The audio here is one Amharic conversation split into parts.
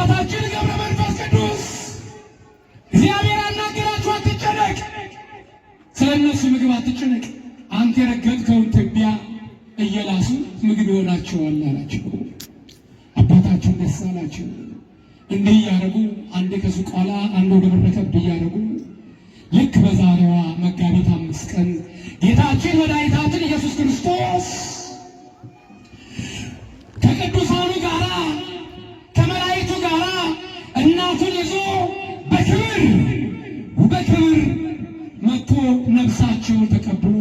አባታችን ገብረ መንፈስ ቅዱስ እግዚአብሔር አናገራችሁ፣ አትጨነቅ፣ ስለ እነሱ ምግብ አትጨነቅ። አንተ የረገጥከውን ትቢያ እየላሱ ምግብ ይሆናቸዋል አላቸው። አባታችን ደስ አላቸው። እንዲህ እያደረጉ አንዴ ከዝቋላ አንድ ወደ በረከብ እያደረጉ ልክ በዛሬዋ መጋቢት 5 ቀን ጌታችን መድኃኒታችን ኢየሱስ ክርስቶስ ከቅዱሳኑ ጋራ ከመላእክቱ ጋራ እናቱን ይዞ በክብር በክብር መጥቶ ነፍሳቸውን ተቀብሎ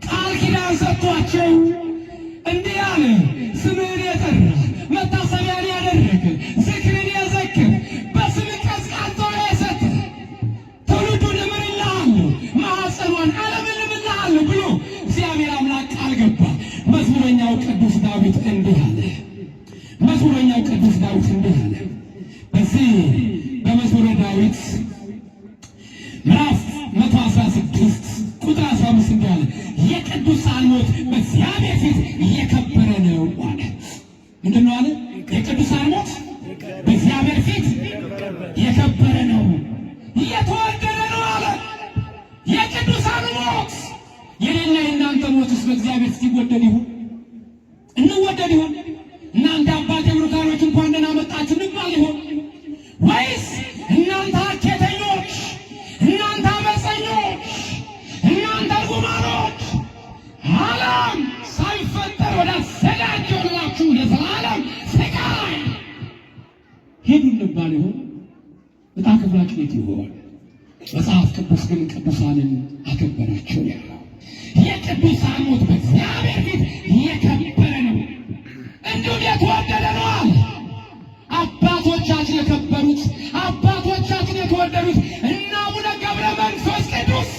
ቃል ኪዳን ሰጥቷቸው እንዲህ አለ። ስምህን የጠራ መታሰቢያን ያደረገ ዝክርን የዘክር በስምህ ቀዝቃዛ የሰጠ ትውልዱን እምርልሃለሁ፣ ማኅፀኗን አለምልምልሃለሁ ብሎ እግዚአብሔር አምላክ ቃል ገባ። መዝሙረኛው ቅዱስ ዳዊት እንዲህ አለ። መዝሙረኛው ቅዱስ ዳዊት እንዲህ አለ። በዚህ በመዝሙረ ዳዊት ምዕራፍ 116 ቁጥር 15 እንዲህ አለ፣ የቅዱሳን ሞት በእግዚአብሔር ፊት የከበረ ነው አለ። ምንድን ነው አለ? የቅዱሳን ሞት በእግዚአብሔር ፊት የከበረ ነው፣ የተወደደ ነው አለ። የቅዱሳን ሞት የኔና የእናንተ ሞትስ በእግዚአብሔር ፊት ይወደድ ይሆን? እንወደድ ይሆን? እናንተ አባቴ ብሩካኖች እንኳን ደህና መጣችሁ እንባል ይሆን? ወይስ እናንተ ሀኬተኞች፣ እናንተ አመፀኞች፣ እናንተ እርጉማኖች ዓለም ሳይፈጠር ወዳዘጋጀሁላችሁ የዘላለም ስቃይ ሂዱ እንባል ይሆን? ዕጣ ክፍላችን የት ይሆን? መጽሐፍ ቅዱስ ግን ቅዱሳንን አከበራቸው ያለው የቅዱሳን ሞት በእግዚአብሔር ፊት የከበረ ነው፣ እንዲሁም የተወደደ ነው አለ። አባቶቻችን የከበሩት አባቶቻችን የተወደዱት እነ አቡነ ገብረ መንፈስ ቅዱስ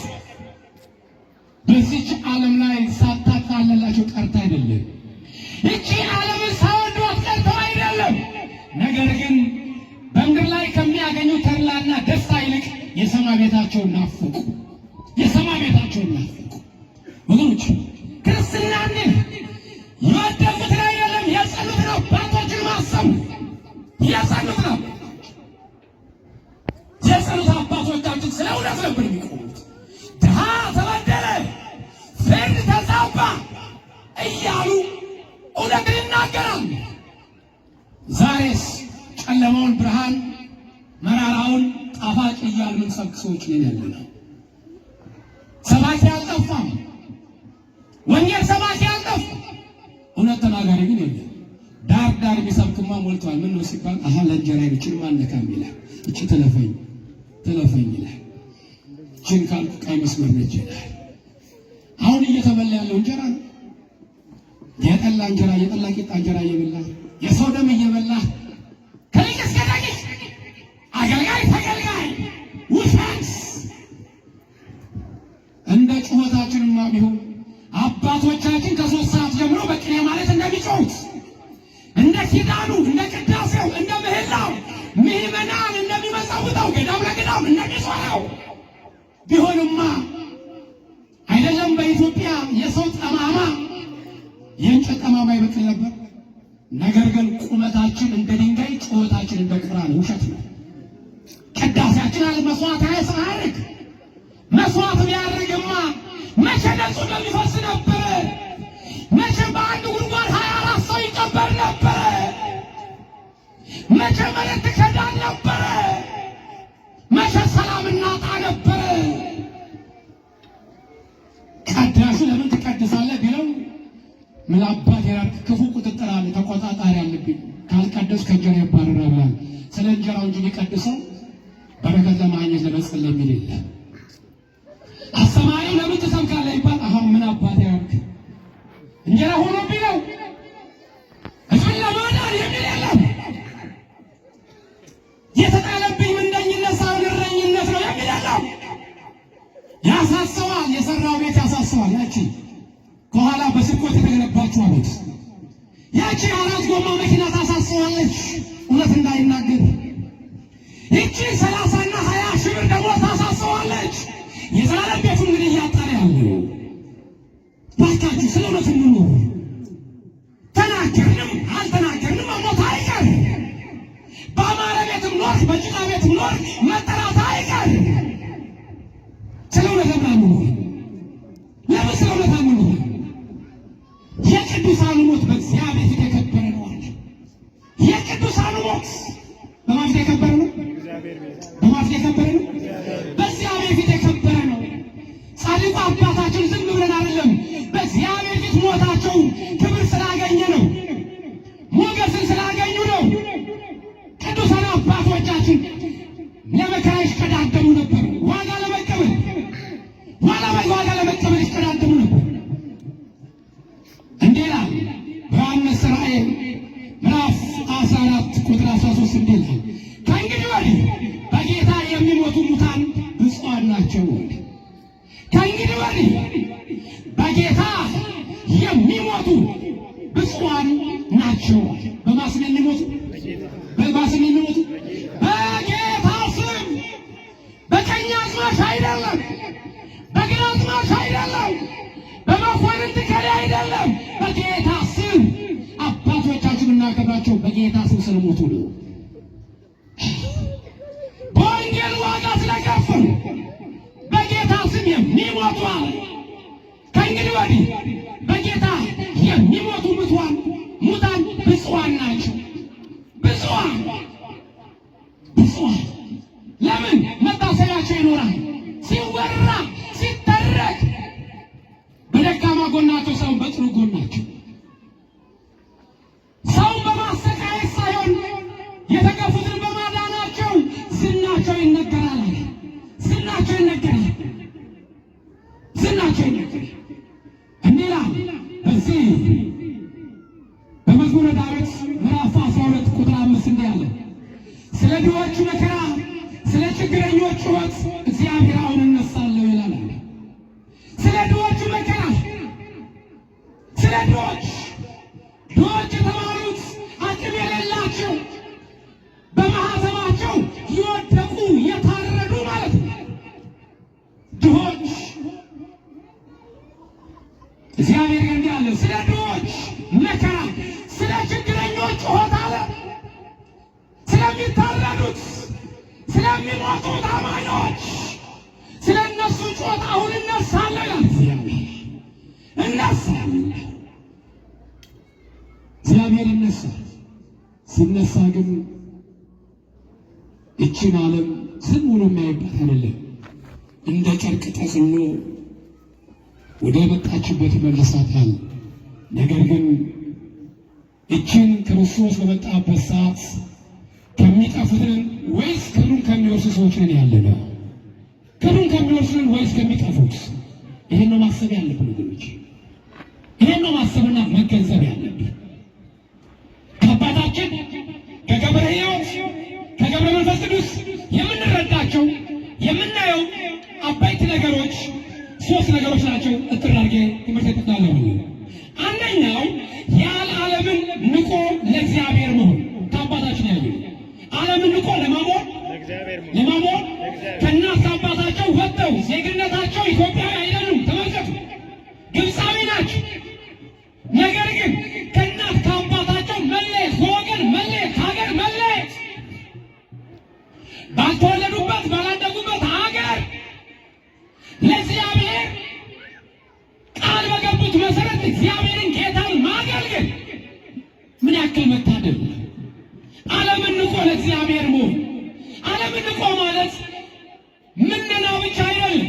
በዚች ዓለም ላይ ሳታታለላቸው ቀርታ አይደለም። ይቺ ዓለምን ሳይወዷት ቀርተው አይደለም። ነገር ግን በምድር ላይ ከሚያገኙ ተድላና ደስታ ይልቅ የሰማይ ቤታቸውን ናፈቁ። የሰማይ ቤታቸውን ናፈቁ። ወገኖች ክርስትና እንዲህ የወደቁትን አይደለም የጸኑትን አባቶችን ማሰብ የጸኑት ነው። የጸኑት አባቶቻችን ስለ እውነት ነበር የሚቆሙት። ድሃ ተበደለ፣ ፍርድ ተዛባ እያሉ እውነትን ይናገራሉ። ዛሬስ ጨለማውን ብርሃን መራራውን ጣፋጭ እያሉ የምንሰብክ ሰዎች ነን ያለነው። ሰባኪ አልጠፋም፣ ወንጌል ሰባኪ አልጠፋም፣ እውነት ተናጋሪ ግን የለም። ዳር ዳር የሚሰብክማ ሞልቷል። ምን ነው ሲባል አሃ ለእንጀራ ይችል ማነካም ይላል። እቺ ትለፈኝ ትለፈኝ ይላል። እቺን ካልኩ ቀይ መስመር ነች ይላል። አሁን እየተበላ ያለው እንጀራ ነው። የጠላ እንጀራ የጠላ ቂጣ እንጀራ እየበላ የሰው ደም እየበላ ከሊቅ እስከ ደቂቅ አገልጋይ ተገልጋይ ውሸት እንደ ጩኸታችንማ ቢሆን አባቶቻችን ከ3 ሰዓት ጀምሮ በቅኔ ማለት እንደሚጮሁት እንደ ኪዳኑ እንደ ቅዳሴው እንደ ምህላው ምዕመናን እንደሚመጸውተው ገዳም ለገዳም እንደሚዞረው ቢሆንማ አይደለም በኢትዮጵያ የሰው ጠማማ የእንጨት ጠማማ ይበቅል ነበር። ነገር ግን ቁመታችን እንደ ድንጋይ ጩኸታችን እንደ ቁራ ነው። ውሸት ነው። ቅዳሴያችን አለ መስዋዕት አያርግ። መስዋዕት ቢያርግማ መቼ ንጹሕ ደም ይፈስ ነበረ? መቼ በአንድ ጉድጓድ 24 ሰው ይቀበር ነበረ? መቼ መሬት ትከዳን ነበረ? መቼ ሰላም እናጣ ነበረ? ቀዳሹ ለምን ትቀድሳለህ ቢለው ምን አባት የራቅ ክፉ ቁጥጥር አለ፣ ተቆጣጣሪ አለብኝ፣ ካልቀደስ ከእንጀራ ይባረራል። ስለ እንጀራው እንጂ የሚቀድሰው በረከት ለማግኘት ለመጸለይ የሚል የለም። አስተማሪው ለምን ትሰብካለህ ይባል፣ አሁን ምን አባት ያርክ እንጀራ ሆኖብኝ ነው ህዝብን ለማዳን የሚል የለም። የተጣለብኝ ምንደኝነት ሳይሆን እረኝነት ነው የሚል የለም። ያሳስባል፣ የሰራው ቤት ያሳስባል። ያቺ ከኋላ በስርቆት የተገነባችው ቤት ያቺ አራት ጎማ መኪና ታሳስባለች፣ እውነት እንዳይናገር። ይቺ 30ና 20 ሺህ ብር ደግሞ ታሳስባለች። የዘላለም ቤቱ እንግዲህ እያጣረ ያለው ባካችሁ ስለ እውነት እንኑር። ተናገርንም አልተናገርንም መሞት አይቀር። በአማረ ቤትም ኖር በጭቃ ቤትም ኖር መጠራት አይቀር። ስለ እውነት ለምን አንኖር? ለምን ስለ እውነት አንኖር? የቅዱሳኑ ሞት በእግዚአብሔር ፊት የከበረ ነው አለ። የቅዱሳኑ ሞት በማን ፊት የከበረ ነው? በማን ፊት የከበረ ነው? በእግዚአብሔር ፊት የከበረ ነው። ጻድቁ አባታችን ዝም ብለን አይደለም። በእግዚአብሔር ፊት ሞታቸው ክብር ስላገኘ ነው፣ ሞገስን ስላገኙ ነው። ቅዱሳን አባቶቻችን ለመከራ ይሽቀዳደሙ ነበር። ዋጋ ለመቀበል ዋጋ ለመቀበል ይሽቀዳደሙ ነበር። እንዲህ ይላል በዮሐንስ ራእይ ምዕራፍ 14 ቁጥር 13 እንዲህ ይላል፣ ከእንግዲህ ወዲህ በጌታ የሚሞቱ ሙታን ብፁዓን ናቸው። ከእንግዲህ ወዲህ በጌታ የሚሞቱ ብፁዓን ናቸው። በማን ስም የሚሞቱ? በማን ስም የሚሞቱ? በጌታ ስም። በቀኝ አዝማች አይደለም፣ በግራ አዝማች አይደለም፣ በመኳንንት ከሌ አይደለም፣ በጌታ ስም። አባቶቻችን እናከብራቸው በጌታ ስም ስለሞቱ ነው። በወንጌል ዋጋ ስለከፈሉ በጌታ ስም የሚሞቱ አለ። ከእንግዲህ ወዲህ በጌታ የሚሞቱ ሙታን ብፁዓን ናቸው። ብፁዓን ብፁዓን። ለምን መታሰቢያቸው ይኖራል። ሲወራ ሲተረክ በደካማ ጎናቸው ሳይሆን በጥሩ ጎናቸው፣ ሰውን በማሰቃየት ሳይሆን የተገፉትን በማዳናቸው ዝናቸው ይነገራል። ዝናቸው ይነገራል። ዝናቸው ይነገራል። እንዲህ ይላል በዚህ በመዝሙረ ዳዊት ምዕራፍ 12 ቁጥር 5 እንዲህ አለ፣ ስለ ድሆቹ መከራ ስለ ችግረኞች ጩኸት እግዚአብሔር አሁን እነሳለሁ ይላል። ስለ ድሆቹ መከራ ስለ ድሆች፣ ድሆች የተባሉት አቅም የሌላቸው በማኅተማቸው የወደቁ የታረዱ ማለት ነው። ድሆች እግዚአብሔር እንዲህ አለ፣ ስለ ድሆች መከራ ስለ ችግረኞች ጩኸት አለ፣ ስለሚታረዱት ስለሚሞቱት አማኞች ስለ እነሱ ጩኸት አሁን እነሳለሁ ይላል እግዚአብሔር። እነሳለሁ። እግዚአብሔር ይነሳል። ሲነሳ ግን ይችን ዓለም ዝም ብሎ የሚያይባት አይደለም። እንደ ጨርቅ ጠቅልሎ ወደ መጣችበት ይመልሳታል። ነገር ግን ይችን ክርስቶስ በመጣበት ሰዓት ከሚጠፉትን ወይስ ክብሩን ከሚወርሱ ሰዎች ነን ያለነው? ክብሩን ከሚወርሱን ወይስ ከሚጠፉት? ይሄን ነው ማሰብ ያለብን ወገኖች። ይሄን ነው ማሰብና መገንዘብ ያለብን። ከአባታችን ከገብረ ሕይወት ከገብረ መንፈስ ቅዱስ የምንረዳቸው የምናየው አበይት ነገሮች ሶስት ነገሮች ናቸው። እጥር አድርጌ ትምህርት እጠቅላለሁ። አንደኛው ያለ ዓለምን ንቆ ለእግዚአብሔር መሆን ከአባታችን ያየው ዓለምን ንቆ ለማሞን ለማሞን ከእናት አባታቸው ወጥተው ዜግነታቸው ኢትዮጵያዊ አይደሉም። ተመልከቱ፣ ግብፃዊ ናቸው። ነገር ግን ከእናት ከአባታቸው መለየት፣ ከወገን መለየት፣ ከሀገር መለየት፣ ባልተወለዱበት ባላደጉበት ሀገር ለእግዚአብሔር ቃል በገቡት መሰረት እግዚአብሔርን ጌታን ማገልገል ምን ያክል መታደል ነው። ዓለምን ንቆ ለእግዚአብሔር መሆን። ዓለምን ንቆ ማለት ምነና ብቻ አይደለም።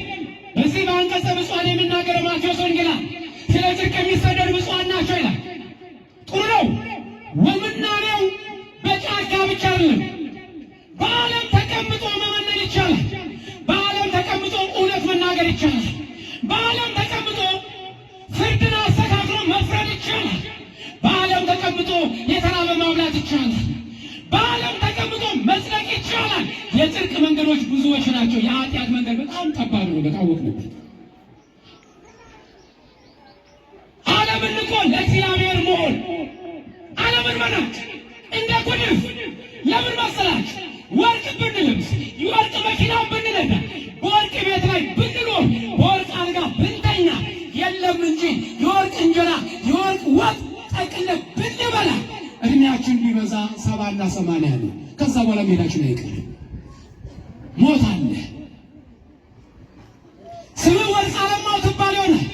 በዚህ በአንቀጸ ብፁዓን የሚናገረው ማቴዎስ ወንጌል ስለ ጽድቅ የሚሰደዱ ብፁዓን ናቸው ይላል። ጥሩ ነው። ወምናኔው በጫካ ብቻ አይደለም። በዓለም ተቀምጦ መመነን ይቻላል። በዓለም ተቀምጦ እውነት መናገር ይቻላል። በዓለም ተቀምጦ ፍርድን አስተካክሎ መፍረድ ይቻላል። በዓለም ተቀምጦ የተራበ ማብላት ይቻላል። በዓለም ተቀምጦ መጽደቅ ይቻላል። የጽድቅ መንገዶች ብዙዎች ናቸው። የኃጢአት መንገድ በጣም ጠባብ ነው። በታወቅንበት ዓለምን ንቆ ለእግዚአብሔር መሆን፣ ዓለምን መናቅ እንደ ጉድፍ። ለምን መሰላችሁ? ወርቅ ብንለብስ፣ የወርቅ መኪና ብንነዳ፣ በወርቅ ቤት ላይ ብንኖር፣ በወርቅ አልጋ ብንተኛ፣ የለም እንጂ የወርቅ እንጀራ የወርቅ ወጥ ጠቅልለን ብንበላ እድሜያችን ቢበዛ 70ና 80 ነው። ከዛ በኋላ መሄዳችን አይቀርም። ሞት አለ። ስምህ ወርቅ አለማው ትባል ይሆናል።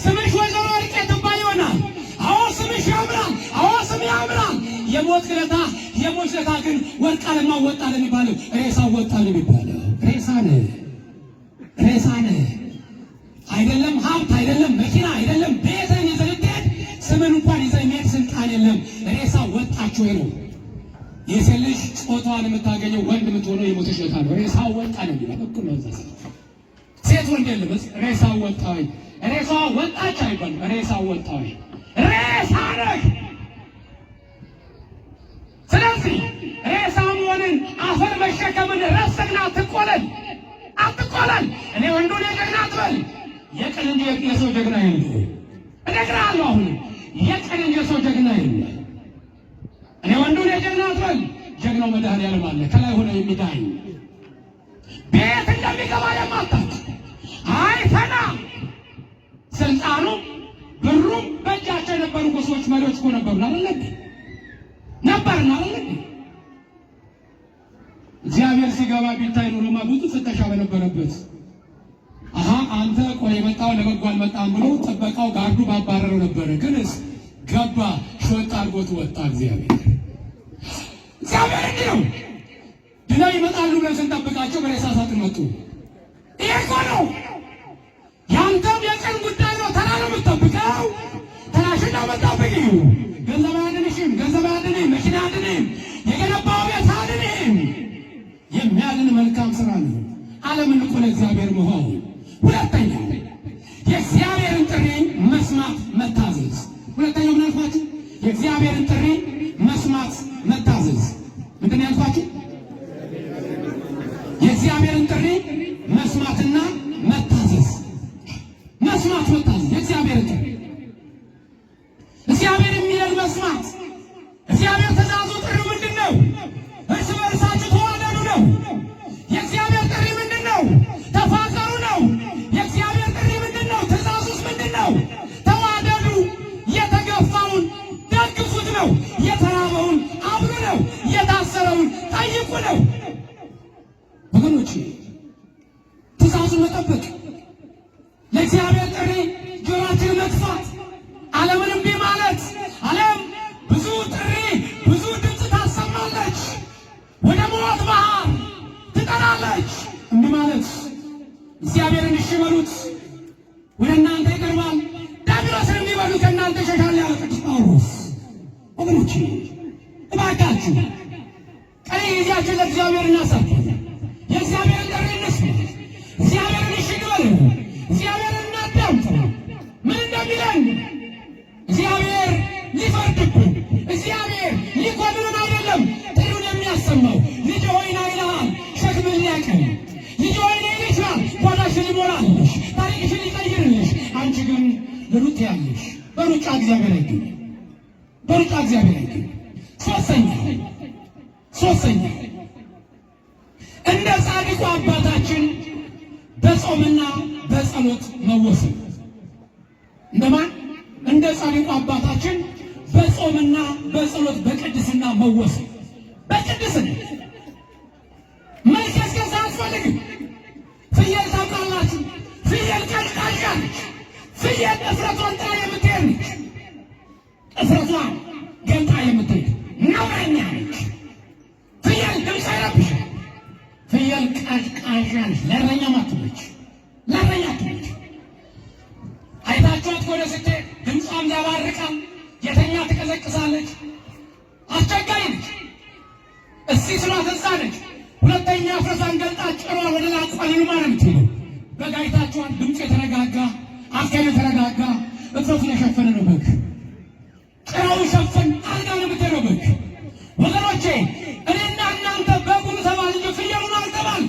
ስምሽ ወይዘሮ ወርቄ ትባል ይሆናል። አዎ ስምሽ ያምራል። አዎ ስም ያምራል። የሞት ዕለታ የሞት ዕለታ ግን ወርቅ አለማው ወጣ ነው የሚባለው፣ ሬሳ ወጣ ነው የሚባለው። ሬሳ ነህ፣ ሬሳ ነህ። አይደለም ሀብት፣ አይደለም መኪና፣ አይደለም ቤትን ይዘህ ልትሄድ ስምን እንኳን ይዘህ መሄድ ስልጣን የለም። ሬሳ ወጣች ወይ ነው። የሴት ልጅ ጾታዋን የምታገኘው ወንድ የምትሆነው የሞተች ዕለታ ነው። ሬሳ ወጣ ነው የሚባለው። እኩል ነው። እዛ ሴት ወንድ የለም። ሬሳ ወጣ ወይ ሬሳ ወጣች አይባልም። ሬሳ ወጣ ወይ ሬሳ ነህ። ስለዚህ ሬሳ መሆንን አፈር መሸከምን ረስተግና አትቆለል፣ አትቆለል። እኔ ወንዱ ነኝ ጀግና አትበል። የቀን እንጂ የሰው ጀግና የለም። እነግርሃለሁ አሁንም የቀን እንጂ የሰው ጀግና የለም። እኔ ወንዱ ነኝ ጀግና አትበል። ጀግናው መድኃኔዓለም አለ ከላይ ሆነ የሚዳኝ ቤት እንደሚገባ የማታውቅ አይተና ስልጣኑ ብሩም በእጃቸው የነበሩ እኮ ሰዎች መሪዎች እኮ ነበሩ አይደል? ነበርን አይደል? እግዚአብሔር ሲገባ ቢታይ ኑሮማ ብዙ ፍተሻ በነበረበት አሀ አንተ ቆይ የመጣው ለበጎ አልመጣም ብሎ ጥበቃው ጋርዱ ባባረረው ነበረ። ግንስ ገባ ሾጥ አድርጎት ወጣ። እግዚአብሔር እግዚአብሔር እንዲህ ነው። ድነው ይመጣሉ ብለን ስንጠብቃቸው በሬሳ ሳጥን መጡ። ይሄ እኮ ነው ያንተም የቀን ጉዳይ ነው። ተራ ነው የምትጠብቀው። ተራሽን ነው የምትጠብቂው። ገንዘብ አያድንሽም። ገንዘብ አያድንም። መኪና አያድንም። የገነባው ቤት አያድንም። የሚያድን መልካም ስራ ነው። ዓለምን እኮ ለእግዚአብሔር መሆን። ሁለተኛው የእግዚአብሔርን ጥሪ መስማት መታዘዝ። ሁለተኛው ምን አልኳችሁ? የእግዚአብሔርን ጥሪ መስማት መታዘዝ። ምንድን ነው ያልኳችሁ? የእግዚአብሔርን ጥሪ መስማትና መታዘዝ። መስማት መታዘዝ። የእግዚአብሔርን ጥሪ እግዚአብሔር የሚለን መስማት። እግዚአብሔር ትእዛዙ ጥሪው ምንድን ነው? እርስ በእርሳችሁ ተዋደዱ ነው። የእግዚአብሔር ጥሪ ምንድን ነው? ተፋቀሩ ነው። የእግዚአብሔር ጥሪ ምንድን ነው? ትእዛዙስ ምንድን ነው? ተዋደዱ፣ የተገፋውን ደግፉት ነው። የተራበውን አብሉ ነው። የታሰረውን ጠይቁ ነው። ወገኖች ትእዛዙን መጠበቅ፣ ለእግዚአብሔር ጥሪ ጆሮአችንን መክፋት፣ ዓለምን እምቢ ማለት። ዓለም ብዙ ጥሪ ብዙ ድምፅ ታሰማለች፣ ወደ ሞት ባህር ትጠራለች። እምቢ ማለት እግዚአብሔርን እሺ በሉት ወደ እናንተ ይቀርባል፣ ዲያብሎስን እምቢ በሉት ከእናንተ ይሸሻል ያለ ቅዱስ ጳውሎስ። ወገኖች እባካችሁ ቀሪ ጊዜያችን ለእግዚአብሔር እናሳልፍ። የእግዚአብሔርን ጥሪ እንስማ። እግዚአብሔርን እሺ እንበል። እግዚአብሔርን እናዳምጥ። ምን እንደሚለን እግዚአብሔር ሊፈርድብን፣ እግዚአብሔር ሊኮንነን አይደለም ጥሪውን የሚያሰማው። ልጅ ሆይ ና ይልሃል፣ ሸክምን ሊያቀል። ልጅ ሆይ ና ይልሻል፣ ጓዳሽን ሊሞላልሽ፣ ታሪክሽን ሊቀይርልሽ። አንቺ ግን ሩጥ ያለሽ። በሩጫ እግዚአብሔር አይገኝም። በሩጫ እግዚአብሔር አይገኝም። ሶስተኛ እንደ ጻድቁ አባታችን በጾምና በጸሎት መወሰን። እንደማን? እንደ ጻድቁ አባታችን በጾምና በጸሎት በቅድስና መወሰን። በቅድስና መልከስከስ አያስፈልግም። ፍየል ታውቃላችሁ፣ ፍየል ቀዥቃዣ ነች። ፍየል እፍረቷን ጥላ የምትሄድ ነች። እፍረቷን ገልጣ የምትሄድ ነውረኛ ነች። ፍየል ድምፅ አይረብሽም። ፍየል ቀዥቃዣ ነች። ለእረኛም አትመች፣ ለእረኛ አትመች። አይታችኋት ከሆነ ስትሄድ ድምጿም ያባርቃል፣ የተኛ ትቀዘቅዛለች። አስቸጋሪ ነች። እስቲ ስሏት እዛ ነች። ሁለተኛ እፍረቷን ገልጣ ጭሯን ወደ ላይ ቆልልማ ነው የምትሄደው። በግ አይታችኋል። ድምፁ የተረጋጋ አካሄዱ የተረጋጋ እፍረቱን የሸፈነ ነው በግ። ጭራውን ሸፈን አድርጋ ነው የምትሄደው በግ። ወገኖቼ እኔና እናንተ በጉን ተባል እንጂ ፍየሉን አልተባል።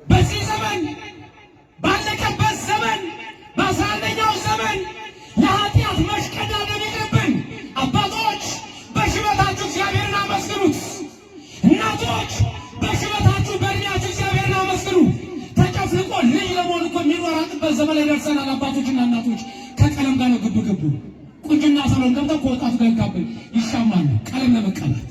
በዚህ ዘመን ባለቀበት ዘመን በ11ኛው ዘመን ለኃጢአት መሽቀዳደም ይቅርብን። አባቶች በሽበታችሁ እግዚአብሔርን አመስግኑት። እናቶች በሽበታችሁ በእድሜያችሁ እግዚአብሔርን አመስግኑ። ተጨፍልቆ ልጅ ለመሆን እኮ የሚሯራጥበት ዘመን ላይ ደርሰናል። አባቶችና እናቶች ከቀለም ጋር ነው ግብ ግቡ። ቁንጅና ሳሎን ገብተው ከወጣቱ ጋር ይጋባል ይሻማሉ ቀለም ለመቀባት።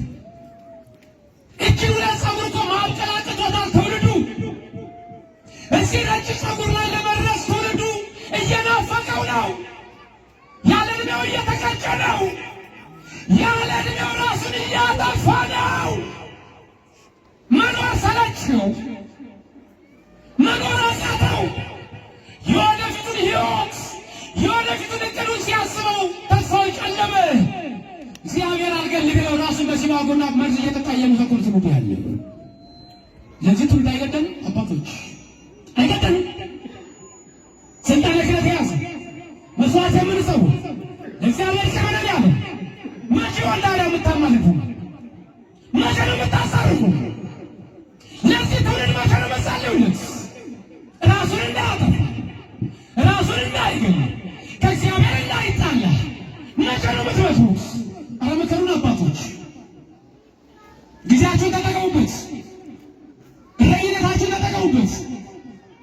ነጭ ፀጉር ላይ ለመድረስ ትውልዱ እየናፈቀው ነው። ያለ ዕድሜው እየተቀጨ ነው። ያለ ዕድሜው ራሱን እያጠፋ ነው። መኖር ሰለቸው፣ መኖር አቃተው። የወደፊቱን ሕይወት የወደፊቱን እቅዱን ሲያስበው ተስፋው ጨለመ። እግዚአብሔር አልገል ቢለው ራሱን በሲባጎና መርዝ እየጠጣ እየሞተ ትውልድ ያለ። ለዚህ ትውልድ አይገደንም፣ አባቶች አይገደንም። ስልጣነ ክህነት የያዘ መስዋዕት የምንሰው እግዚአብሔር ቀበለን ያለ መቼ ወልዳዳ የምታማልዱ? መቼ ነው የምታሳርጉ? ለዚህ ትውልድ መቼ ነው መጸለዩለት? ራሱን እንዳያጠፋ፣ ራሱን እንዳይገኝ፣ ከእግዚአብሔር እንዳይጣላ መቼ ነው የምትመክሩት? ኧረ ምከሩን አባቶች፣ ጊዜያችሁን ተጠቀሙበት፣ እረኝነታችሁን ተጠቀሙበት።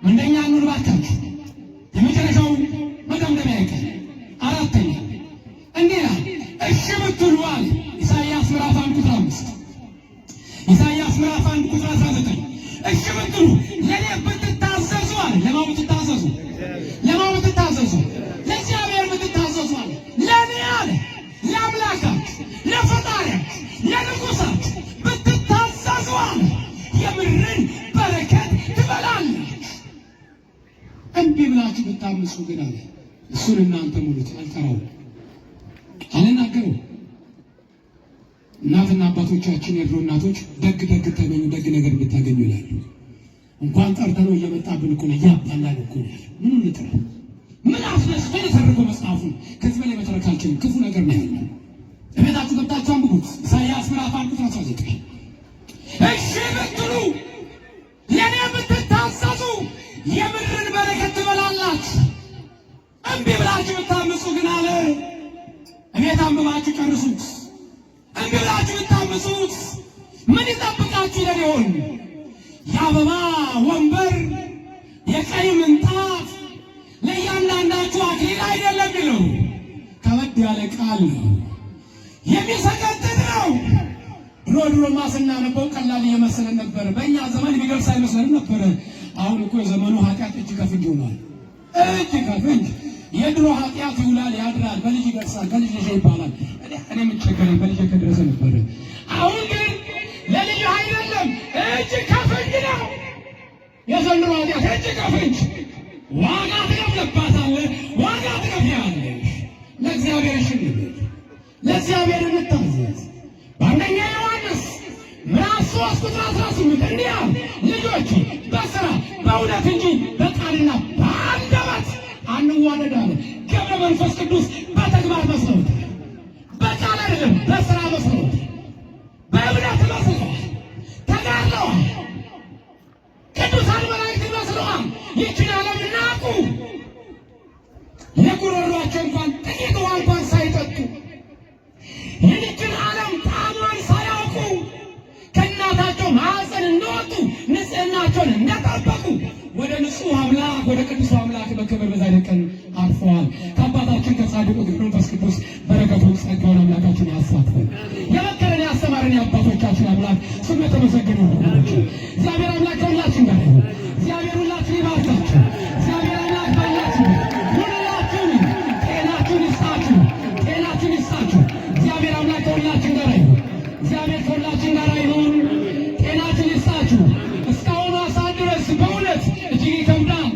እንደኛ እንሁን ባካችሁ። የመጨረሻው መደምደሚያ ይቀር። አራተኛ እንዲህ ይላል፣ እሺ ብትሉ አለ ኢሳይያስ ምዕራፍ 1 ቁጥር 5፣ ኢሳይያስ ምዕራፍ 1 ቁጥር 19፣ እሺ ብትሉ፣ ለእኔ ብትታዘዙ አለ። ለማን ብትታዘዙ? ለማን ብትታዘዙ? ለእግዚአብሔር ብትታዘዙ አለ። ለእኔ አለ፣ ለአምላካችሁ፣ ለፈጣሪያችሁ፣ ለንጉሳችሁ ብትታዘዙ አለ፣ የምድርን በረከት ትበላላችሁ። እምቢ ብላችሁ ብታምፁ ግን አለ፣ እሱን እናንተ ሙሉት፣ አልጠራውም፣ አልናገረውም። እናትና አባቶቻችን የድሮ እናቶች ደግ ደግ ተመኙ፣ ደግ ነገር እንድታገኙ ይላሉ። እንኳን ጠርተነው እየመጣብን እኮ ነው፣ እያባላን እኮ ነው ያለው። ምኑን እንጥራው? ምን አስነስቶ የተረከው መጽሐፉን? ከዚህ በላይ መተረክ አልችልም። ክፉ ነገር ነው ያለው። እቤታችሁ ገብታችሁ አንብቡት። ኢሳይያስ ምዕራፍ 1 ቁጥር 19፣ እሺ ብትሉ፣ ለእኔ ብትታዘዙ የምድርን በረከት ትበላላችሁ። እምቢ ብላችሁ ብታምፁ ግን አለ፣ እቤት አንብባችሁ ጨርሱት። እምቢ ብላችሁ ብታምፁት ምን ይጠብቃችሁ ይለን ይሆን? የአበባ ወንበር፣ የቀይ ምንጣፍ፣ ለእያንዳንዳችሁ አክሊል አይደለም የሚለው፣ ከበድ ያለ ቃል ነው፣ የሚሰቀጥጥ ነው። ድሮ ድሮማ ስናነበው ቀላል እየመሰለን ነበር። በእኛ ዘመን የሚደርስ አይመስለንም ነበረ። አሁን እኮ የዘመኑ ኃጢአት እጅ ከፍንጅ ሆኗል። እጅ ከፍንጅ። የድሮ ኃጢአት ይውላል ያድራል፣ በልጅ ይደርሳል፣ በልጅ ልጅ ይባላል። እኔ ምን ቸገረኝ፣ በልጅ ከደረሰ ነበረ። አሁን ግን ለልጅ አይደለም፣ እጅ ከፍንጅ ነው። የዘንድሮ ኃጢአት እጅ ከፍንጅ፣ ዋጋ ትከፍልባታለህ፣ ዋጋ ትከፍያለሽ። ለእግዚአብሔር እሺ እንበል፣ ለእግዚአብሔር እንታዘዝ። በአንደኛ ዮሐንስ ምዕራፍ 3 ቁጥር 18 እንዲህ አለ፣ ልጆች በስራ በእውነት እንጂ በቃልና በአንደበት አንዋደድ አለ። ገብረ መንፈስ ቅዱስ በተግባር መስለውታል። በቃል አይደለም፣ በስራ መስለውታል። በእምነት መስለዋል። ተጋድለዋል። ቅዱሳን መላእክት መስለዋል። ይህችን ዓለም ናቁ። ለጉሮሯቸው እንኳን ጥቂት ውሃ እንኳን ሳይጠጡ፣ ይህችን ዓለም ጣዕሟን ሳያውቁ፣ ከእናታቸው ማኅፀን እንደወጡ ንጽሕናቸውን እንደጠበቁ ወደ ንጹሕ አምላክ፣ ወደ ቅዱሱ አምላክ በክብር በዛሬ ቀን አርፈዋል። ከአባታችን ከጻድቁ ገብረ መንፈስ ቅዱስ በረከቱን ጸጋውን አምላካችን ያሳትፈን። የመከረን ያስተማረን የአባቶቻችን አምላክ ስሙ የተመሰገነ ይሁን። እግዚአብሔር አምላክ ከሁላችን ጋር ይሁን። እግዚአብሔር ሁላችን ይባርካችሁ። እግዚአብሔር አምላክ ባላችሁ ሁላችሁን ጤናችሁን ይስጣችሁ፣ ጤናችሁን ይስጣችሁ። እግዚአብሔር አምላክ ከሁላችን ጋር ይሁን። እግዚአብሔር ከሁላችን ጋር ይሁን። ጤናችሁን ይስጣችሁ። እስካሁኑ ሰዓት ድረስ በእውነት እጅግ ይከብዳል።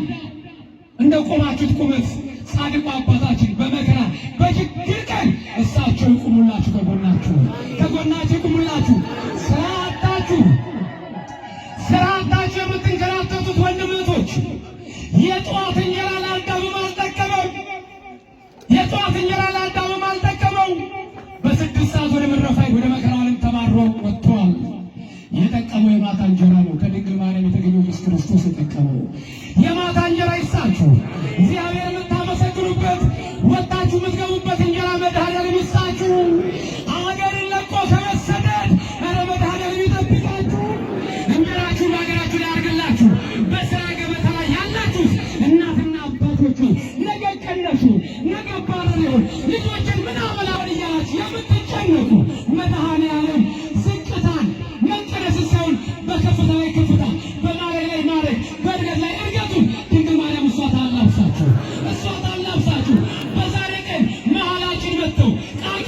እንደ ቆማችሁት ቁመት ጻድቁ አባታችን በመከራ በችግር ቀን እሳቸው ይቁሙላችሁ፣ ከጎናችሁ ከጎናችሁ ይቁሙላችሁ። ስራ አጣችሁ፣ ስራ አጣችሁ የምትንከራተቱት ወንድም እህቶች፣ የጠዋት እንጀራ ለአዳምም አልጠቀመው። የጠዋት እንጀራ ለአዳምም አልጠቀመው። በ6 ሰዓት ወደ ምረፋይ ወደ መከራው ዓለም ተባሮ ወጥቷል። የጠቀመው የማታ እንጀራ ነው። ከድንግል ማርያም የተገኘው ኢየሱስ ክርስቶስ የጠቀመው የማታ እንጀራ ይስጣችሁ። እግዚአብሔር የምታመሰግኑበት፣ ወጣችሁ የምትገቡበት እንጀራ መድኃኔዓለም ይስጣችሁ። አገርን ለቆ ከመሰደድ ኧረ መድኃኔዓለም ይጠብቃችሁ። እንጀራችሁን በሀገራችሁ ላይ ያድርግላችሁ። በስራ ገበታ ላይ ያላችሁት እናትና አባቶቹ ነገ ቀነሱ፣ ነገ ባረር ይሆን፣ ልጆችን ምን አበላን እያላችሁ የምትጨነቁ መድኃኔዓለም ዝቅታን መቀነስ ሳይሆን በከፍታ ላይ ከፍታ፣ በማዕረግ ላይ ማዕረግ፣ በእድገት ላይ እድገቱን ድንግል ቃል